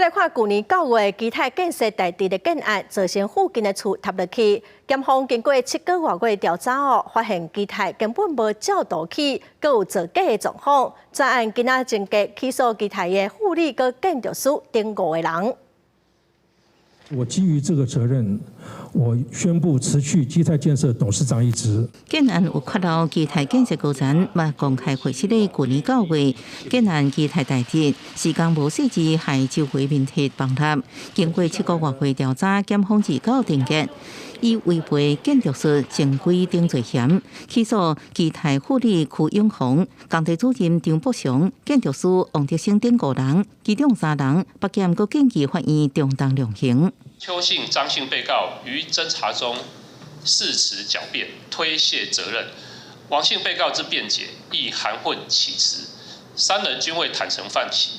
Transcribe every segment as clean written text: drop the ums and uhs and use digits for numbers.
來看舊年9月基泰建設大直的建案，造成附近的厝塌落去。檢方經過7個外月調查後，發現基泰根本無照圖起，閣有造假的狀況。專案今仔終結起訴基泰的副理佮建築師等五個人。我基於這個責任，我宣布辭去基泰建設董事長一職。建案有缺漏，基泰建設高層嘛公開會室咧，舊年九月，建案基泰大直施工無細緻，害周圍面體崩塌。經過7個外月調查，檢方自告定結，以違背建築師正規等罪嫌，起訴基泰副理區永鴻、工地主任張博雄、建築師王德生等五人，其中三人北檢閣建議法院重重量刑。邱姓、張姓被告於偵查中誓詞狡辯、推卸責任，王姓被告之辯解亦含混其辭，三人均未坦承犯行，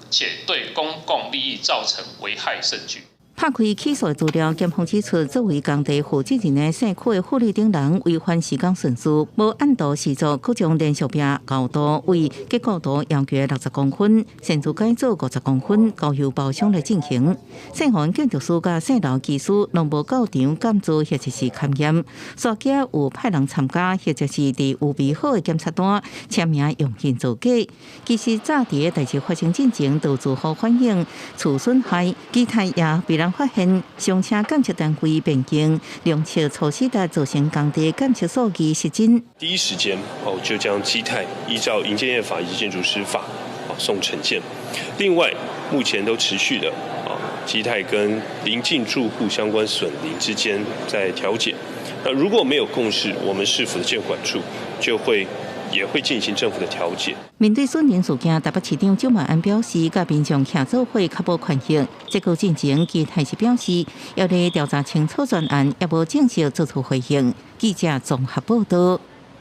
且對公共利益造成危害甚巨。拍開起訴資料，檢方指出，作為工地負責人的姓區的副理等人違反施工順序，無按圖施作，閣將連續壁高度為結構圖要求的60公分，擅自改做50公分，交由包商來進行。姓黃建築師佮姓劉技師攏無到場監督或者是勘驗，煞加有派人參加，或者是佇預備好的檢測單簽名用印造假。其實早佇代誌發生進前，就住戶反映厝損害，基泰也被人發現上車檢測單位變更，量測措施的造成工地檢測數據失真。第一時間哦，就將基泰依照營建業法以及建築師法啊送懲建。另外，目前都持續的啊，基泰跟鄰近住戶相關損鄰之間在調解。那如果沒有共識，我們市府的建管處就會也會進行政府的調解。面對損鄰事件，台北市長蔣萬安表示，佮民眾徛做伙較無權力。這個進前，基泰是表示猶咧調查清楚全案，猶無正式做出回應。記者綜合報道。